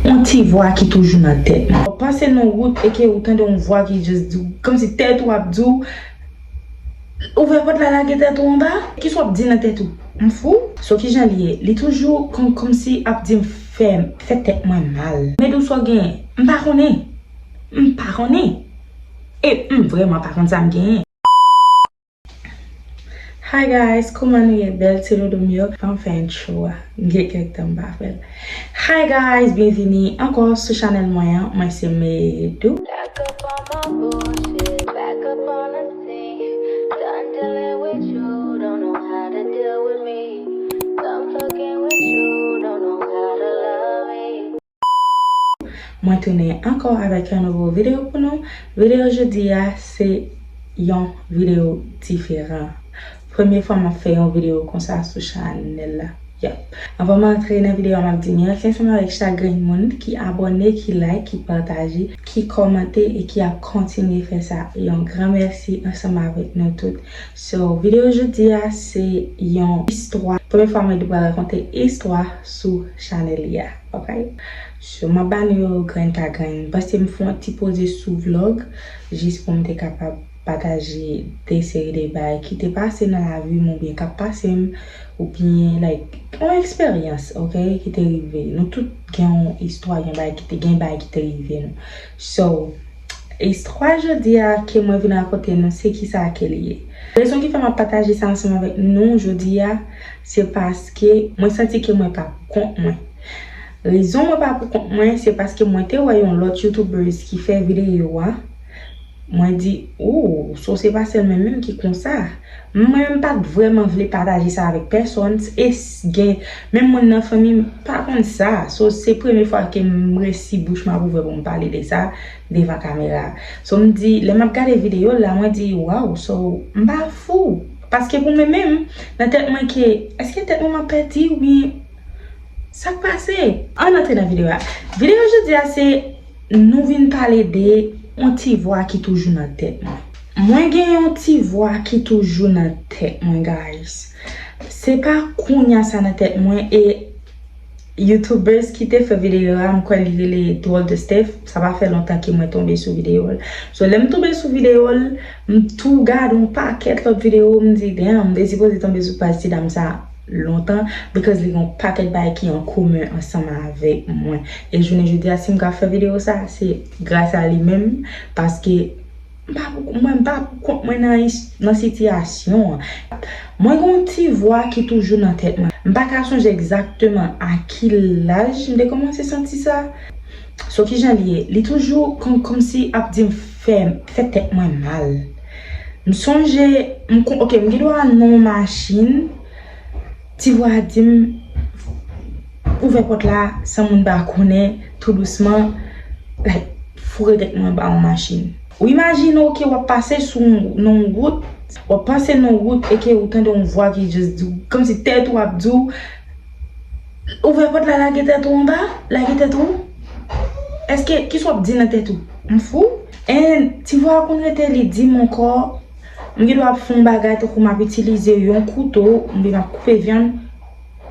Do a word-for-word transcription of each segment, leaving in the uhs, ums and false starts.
Yon ti vwa ki toujou nan tèt mwen. W ap pase nan wout e ke ou tande yon vwa ki just di w, kòmsi tèt ou ap di w, ouvè pòt la, lage tèt ou anba. Kisa w ap di nan tèt ou? M fou? So kijan li ye? Li toujou kòm, kòmsi ap di m fè, fè tèt mwen mal. Men dou sa w genyen? M pa konnen. M pa konnen. E m vrèman pa konn sa m genyen. Hi guys, kòman nou ye? Bèl ti dodo m yo. Fè m fè intro a. M gen kèk tan m pa fè l. Hi guys, byenvini ankò sou chanèl mwen an. Mwen se Medou. Back up on my bullshit, back up on the scene. Done dealing with you, don't know how to deal with me. Done fucking with you, don't know how to love me. Mwen tounen ankò avèk yon nouvo videyo pou nou. Videyo jodi a se yon videyo diferan. Premye fwa m ap fè yon videyo konsa sou chanèl la. Yep. Anvan m antre nan videyo a, m ap di mèsi ansanm avèk chak grenn moun ki abòne, ki like, ki pataje, ki kòmante e ki ap kontinye fè sa. Yon gran mèsi ansanm avèk nou tout. So, videyo jodi a se yon istwa. Premye fwa mwen te pral rakonte istwa sou chanèl li a. Ok? So, m ap ba nou yo grenn pa grenn. Paske m fè yon ti poze sou vlog, jis pou m te kapab pataje de seri de bagay ki te pase nan lavi m oubyen k ap pase m, oubyen, like, yon eksperyans, ok, ki te rive. Nou tout gen yon istwa, gen bagay ki te, gen bagay ki te rive nou. So, istwa jodi a ke mwen vin rakonte nou, se kisa ke li ye. Rezon ki fè m ap pataje sa ansanm avèk nou jodi a, se paske mwen santi ke mwen pa pou kont mwen. Rezon mwen pa pou kont mwen, se paske mwen te wè yon lòt YouTubers ki fè videyo a. Mwen di, "Ooh, so se pa sèl mwen menm ki konsa." Mwen menm pa t vrèman vle pataje sa avèk pèsòn, e s-, gen, menm moun nan fanmi m pa konn sa. So, se premye fwa ke m resi bouch mwen ap ouvè pou m pale de sa devan kamera. So, m di, lè m ap gade videyo l la, mwen di, "Waw, so, m pa fou." Paske pou mwen menm, nan tèt mwen ke, èske tèt mwen m ap pèdi oubyen sa k pase? Ann antre nan videyo a. Videyo jodi a se nou vin pale de yon ti vwa ki toujou nan tèt mwen. Mwen gen yon ti vwa ki toujou nan tèt mwen, guys. Se pa kounye a sa nan tèt mwen e YouTubers ki te fè videyo a, m kwè li rele Drôle de Steph. Sa pa fè lontan ke mwen tonbe sou videyo l. So, lè m tonbe sou videyo l, m tou gade yon pakèt lòt videyo, m di, "Damn, m te sipoze tonbe sou paj ti dam sa lontan, because li gen yon pakèt bagay ki an komen ansanm avèk mwen." E jounen jodi a, si m ka fè videyo sa, se gras a li menm, paske m pa pou, mwen, m pa pou kont mwen nan is-, nan sitiyasyon an. Mwen gen yon ti vwa ki toujou nan tèt mwen. M pa ka sonje egzakteman a ki laj m te kòmanse santi sa. So, kijan li ye? Li toujou kòm, kòmsi ap di m fè, fè tèt mwen mal. M sonje, m kon-, ok, m gen dwa nan yon machin, ti vwa a di m, "Ouvè pòt la san moun pa konnen, tou dousman, like, foure tèt mwen anba yon machin." Ou imajine w ke w ap pase sou yon, nan yon wout, w ap pase nan yon wout e ke ou tande yon vwa ki just di w, kòmsi tèt ou ap di w, "Ouvè pòt la, lage tèt ou anba, lage tèt ou." Èske, kisa w ap di nan tèt ou? M fou? And ti vwa a konn rete, li di m ankò, m gen dwa ap fè yon bagay tankou m ap itilize yon kouto, oubyen m ap koupe vyann.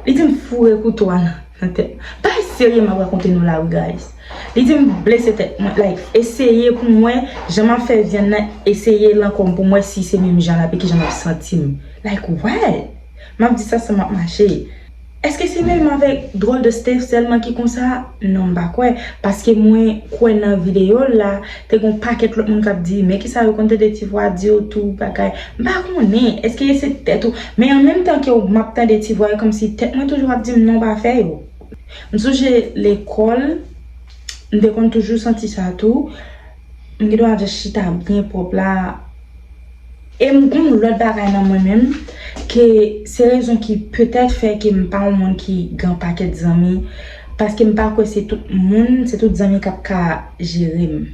Li di m foure kouto a nan, nan tèt. Bagay serye m ap rakonte nou la wi, guys. Li di m blese tèt mwen, like, eseye pou m wè jan m ap fè vyann nan, eseye l ankò pou m wè si se menm jan la, epi kijan m ap santi m. Like, what? M ap di sa san m ap mache. Èske se menm avèk Drôle de Steph sèlman ki konsa? Non, m pa kwè. Paske mwen kwè nan videyo l la, te gen yon pakèt lòt moun k ap di, "Men kisa yo konn tande ti vwa di yo tou, bagay." M pa konnen, èske se tèt ou? Men an menm tan ke w, m ap tande ti vwa yo, kòmsi tèt mwen toujou ap di m, "Non, pa fè yo." M sonje lekòl, m te konn toujou santi sa tou. M gen dwa just chita byen pwòp la. E m gen yon lòt bagay nan mwen menm, ke se rezon ki petèt fè ke m pa yon moun ki gen yon pakèt zanmi, paske m pa kwè se tout moun, se tout zanmi k ap ka jere m,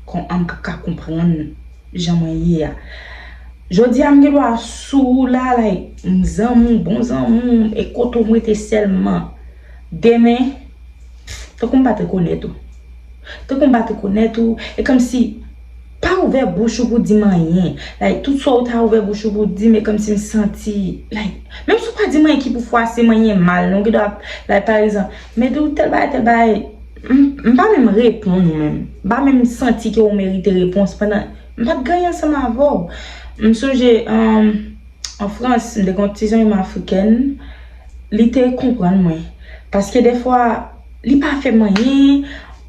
kon, k ap ka konprann jan mwen ye a. Jodi a, m gen dwa sou ou la, like, m zanmi w, bon zanmi w, e kote w m rete sèlman. Demen, tankou m pa t rekonèt ou. Tankou m pa t rekonèt ou, e kòmsi pa ouvè bouch ou pou di m anyen. Like, tout sa ou ta ouvè bouch ou pou di m, e kòmsi m santi, like, menm si w pa di m anyen ki pou fwase m anyen mal, non, gen dwa, like, pa egzanp, men di w tèl bagay, tèl bagay, M, m pa menm reponn ou menm. M pa menm santi ke ou merite repons pandan m pa t gen anyen ansanm avè w. M sonje, um, an Frans, m te gen yon ti zanmi m afrikèn, li te konprann mwen. Paske dèfwa, li pa fè m anyen,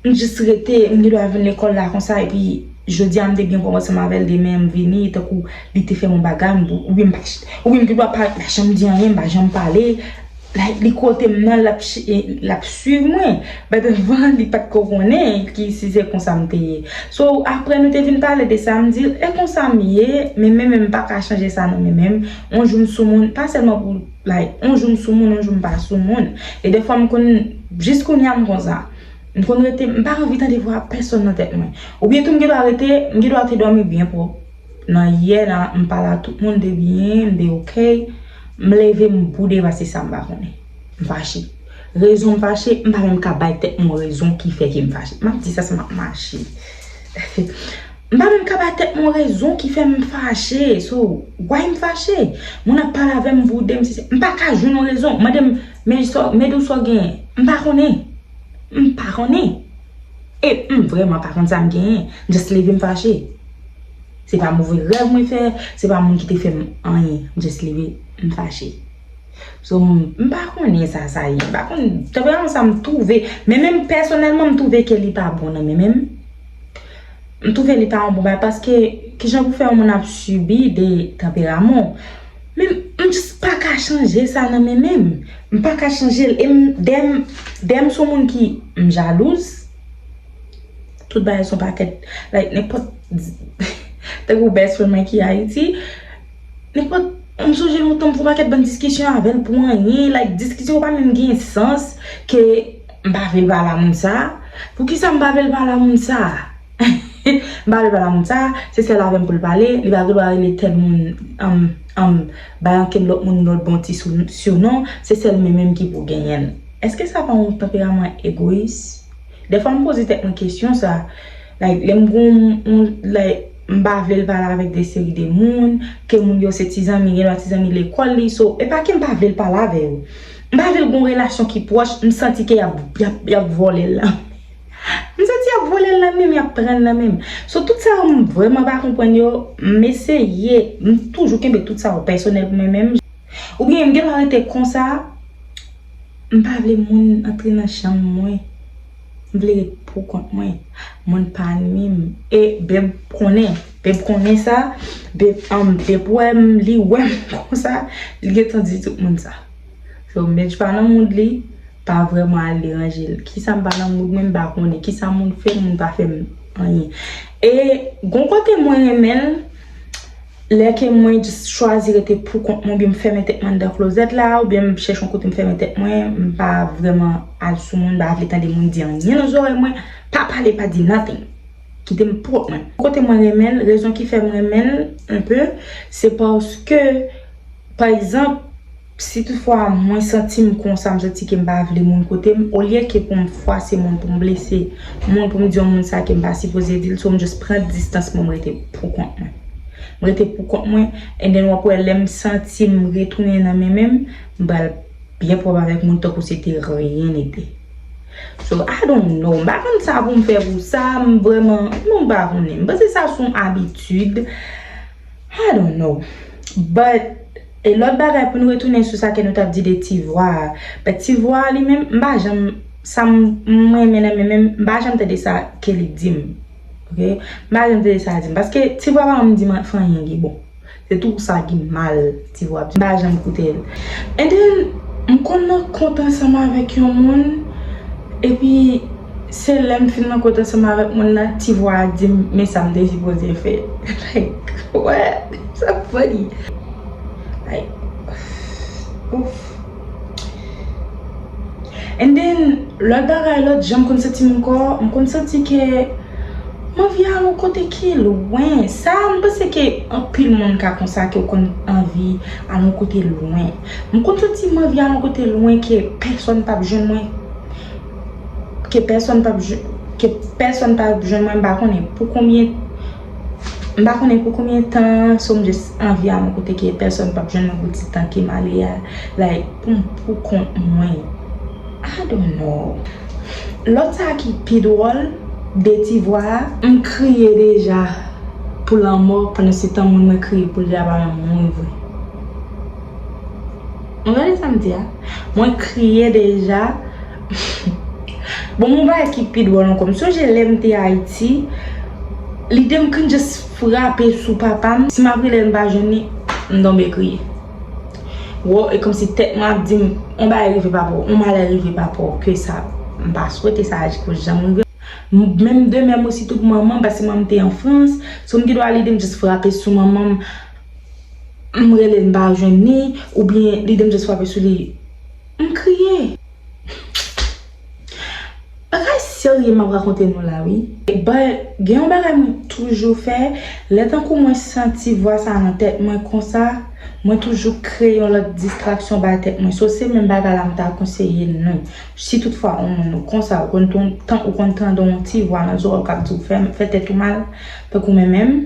m jis rete, m gen dwa vin lekòl la konsa, epi jodi a m te byen pwòp ansanm avè l, demen m vini, tankou li te fè m yon bagay, m, oubyen m pa, oubyen m gen dwa pa, pa janm di anyen, m pa janm pale, like, li kote m nan, l ap, l ap swiv mwen. But avan, li pa t ko konnen ki si se konsa m te ye. So, apre nou te vin pale de sa, m di l, e konsa m ye, men menm m pa ka chanje sa nan men menm. Yon jou m sou moun, pa sèlman pou, like, yon jou m sou moun, yon jou m pa sou moun. E dèfwa m konn, jis kounye a m konsa. M konn rete, m pa anvi tande vwa pèsonn nan tèt mwen. Oubyen tou m gen dwa rete, m gen dwa te dòmi byen pwòp. Nan yè la, m pale a tout moun de byen, m de oke. M leve, m boude pase sa m pa konnen. M fache. Rezon m fache, m pa menm ka bay tèt mwen rezon ki fè ke m fache. M ap di sa, sa m ap mache. M pa menm ka bay tèt mwen rezon ki fè m fache. So, why m fache? Moun ap pale avè m, boude m, si se, m pa ka jwenn yon rezon. Mande m, men sa, men dou sa w genyen. M pa konnen. M pa konnen. E m vrèman pa konn sa m genyen. M just leve m fache. Se pa move rèv mwen fè, se pa moun ki te fè m anyen. M just leve m fache. So, m, m pa konnen sa, sa ye. M pa konn, tanperaman sa m twouve. Men menm pèsonèlman, m twouve ke li pa bon nan men menm. M twouve li pa yon bon bagay paske kijan pou fè yon moun ap sibi de tanperaman w? Men m just pa ka chanje sa nan men menm. M pa ka chanje l. E m, dèyè m, dèyè m se yon moun ki, m jalouz. Tout bagay se yon pakèt, like, nenpòt, tankou best friend mwen ki Ayiti, nenpòt, m sonje lontan m fè yon pakèt bann diskisyon avè l pou anyen, like, diskisyon yo pa menm gen sans ke m pa vle l pale a moun sa. Poukisa m pa vle l pale a moun sa? M pa vle l pale a moun sa, se sèl avè m pou l pale, li pa gen dwa rele tèl moun, um, um, bay ankenn lòt moun lòt bon ti sou, surnon, se sèl mwen menm ki pou genyen l. Èske sa pa yon tanperaman egoyis? Dèfwa m poze tèt mwen kesyon sa. Like, lè m gon, m, like, m pa vle l pale avèk de seri de moun, ke moun yo se ti zanmi, gen lòt ti zanmi lekòl li, so, e pa ke m pa vle l pale avè yo. M pa vle l gon relasyon ki pwòch, m santi ke y ap, y ap, y ap vòlè l la. M santi y ap vòlè l nan men m, y ap pran l nan men m. So, tout sa yo, m vrèman pa konprann yo, m eseye, m toujou kenbe tout sa yo pèsonèl pou mwen menm. Oubyen m gen dwa rete konsa, m pa vle moun antre nan chanm mwen. M vle ret pou kont mwen. Moun pa nwi m. E Beb konnen. Beb konnen sa. Beb, um, Beb wè m, li wè m konsa. Li gentan di tout moun sa. So, Medj pa nan mood li, pa vrèman al deranje l. Kisa m pa nan mood mwen, m pa konnen. Kisa moun fè m, moun pa fè m anyen. E gon kote mwen renmen l, lè ke mwen just chwazi rete pou kont mwen, oubyen m fèmen tèt mwen anndan klozèt la, oubyen m chèche yon kote m fèmen tèt mwen, m pa vrèman al sou moun, m pa vle tande moun di anyen nan zòrèy mwen, pa pale, pa di nothing. Kite m pwòp mwen. Kote mwen renmen l, rezon ki fè m renmen l un peu, se paske, pa egzanp, si toutfwa mwen santi m konsa, m santi ke m pa vle moun kote m, olye ke pou m fwase moun, pou m blese moun, pou m di yon moun sa ke m pa sipoze di l, so m just pran distans mwen, m rete pou kont mwen. M rete pou kont mwen, and then w ap wè lè m santi m retounen nan men menm, m pral byen pwòp avèk moun tankou se te rien n'était. So, I don't know. M pa konn sa pou m fè pou sa, m vrèman, non, m pa konnen. M panse sa se yon abitid. I don't know. But, e lòt bagay pou nou retounen sou sa ke nou t ap di de ti vwa a. But ti vwa a li menm, m pa janm, sa m, m renmen nan men menm, m pa janm tande sa ke li di m. Ok? M pa janm tande sa li di m. Paske ti vwa pa janm di m fè anyen ki bon. Se tou sa ki mal, ti vwa ap di. M pa janm koute l. And then, m konn nan kont ansanm avèk yon moun, epi se lè m fin nan kont ansanm avèk moun nan, ti vwa a di m, men sa m te sipoze fè. Like, what? Sa funny. Like, ouf. And then, lòt bagay, lòt jan m konn santi m ankò, m konn santi ke m anvi al yon kote ki lwen. Sa, m panse ke anpil moun ka konsa, ke w konn anvi al yon kote lwen. M konn santi m anvi al yon kote lwen ke pèsonn p ap jwenn mwen. Ke pèsonn p ap jwenn, ke pèsonn p ap jwenn mwen, m pa konnen pou konbyen, m pa konnen pou konbyen tan, so m just anvi al yon kote ke pèsonn p ap jwenn mwen pou ti tan ke m ale a. Like, pou m pou kont mwen. I don't know. Lòt sa ki pi dwòl de ti vwa a, m kriye deja pou lanmò, pandan se tan moun mwen kriye pou l deja pa menm mouri vre. Nou gade sa m di a? Mwen kriye deja. Bon, yon bagay ki pi dwòl ankò, m sonje lè m te Ayiti, lide m konn just frape sou papa m. Si m ap rele l, m pa jwenn li, m tonbe kriye. Wo, e kòmsi tèt mwen ap di m, yon bagay rive papa w, yon malè rive papa w, ke sa, m pa swete sa aji pou janm rive. M- Menm de menm osi tou pou manman m, paske manman m te an Frans. So, m gen dwa lide m just frape sou manman m, m rele l, m pa jwenn li, oubyen lide m just frape sou li, m kriye. Bagay serye m ap rakonte nou la, wi. But, gen yon bagay mwen toujou fè, lè tankou mwen santi vwa sa nan tèt mwen konsa, mwen toujou kreye yon lòt distraksyon bay tèt mwen. So, se menm bagay la m ta konseye nou. Si toutfwa yon moun nou konsa, ou konn ton- tan- ou konn tande yon ti vwa nan zòrèy w k ap di w fè, fè tèt ou mal, tankou mwen menm.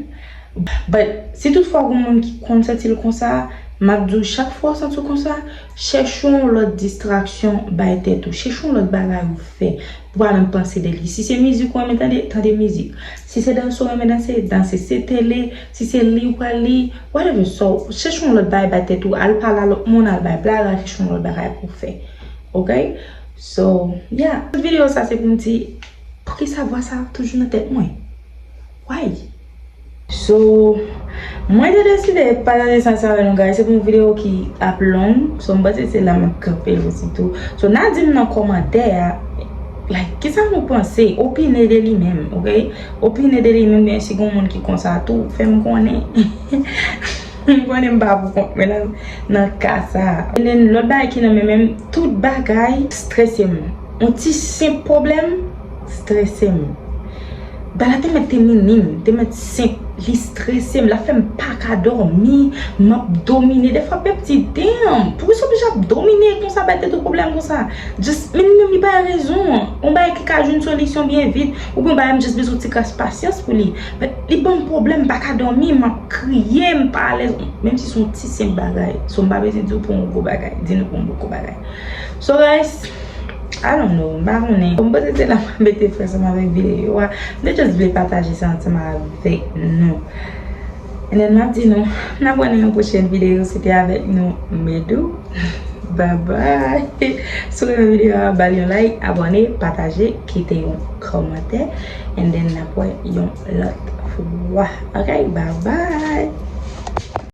But, si toutfwa yon moun ki konn santi l konsa, m ap di w chak fwa w santi w konsa, chèche yon lòt distraksyon bay tèt ou. Chèche yon lòt bagay ou fè. Ou pa menm panse de li. Si se mizik ou renmen tande, tande mizik. Si se danse ou renmen danse, danse. Se tele, si se li ou pral li, whatever. So, chèche yon lòt bagay bay tèt ou. Al pale a lòt moun, al bay blag, al chèche yon lòt bagay pou w fè. Ok? So, yeah. Videyo sa se pou m di, poukisa vwa sa toujou nan tèt mwen? Why? So, mwen te deside pataje sa avèk nou, guys. Se pou yon videyo ki ap long. So, m panse se la m ap kanpe l osi tou. So, n a di m nan kòmantè a, like, kisa nou panse? Opine de li menm, ok? Opine de li menm, men si gen moun ki konsa tou, fè m konnen. M konnen m pa pou kont mwen nan, nan ka sa. And then, lòt bagay ki nan men men m, tout bagay strese m. Yon ti senp pwoblèm, strese m. Bagay la te mèt te minim, te mèt senp, li strese m, l ap fè m pa ka dòmi, m ap domine. Dèfwa, pèp di, damn, poukisa w oblije ap domine konsa, bay tèt ou pwoblèm konsa? Just, men li menm li pa gen rezon. Yon bagay ki ka jwenn solisyon byen vit, oubyen yon bagay m just bezwen ti kras pasyans pou li. But li ban m pwoblèm, m pa ka dòmi, m ap kriye, m pa alèz. Menm si se yon ti senp bagay. So, m pa bezwen di w pou yon gwo bagay, di nou pou yon gwo bagay. So, guys, I don't know, m pa konnen. Bon, m panse se la m ap mete fen ansanm avèk videyo a. M te just vle pataje sa ansanm avèk nou. And then, m ap di nou, n ap wè nan yon pwochèn videyo, se te avèk nou, Medou. Bye bye. Si w renmen videyo a, ba l yon like, abòne, pataje, kite yon kòmantè. And then, n ap wè yon lòt fwa. Ok, bye bye.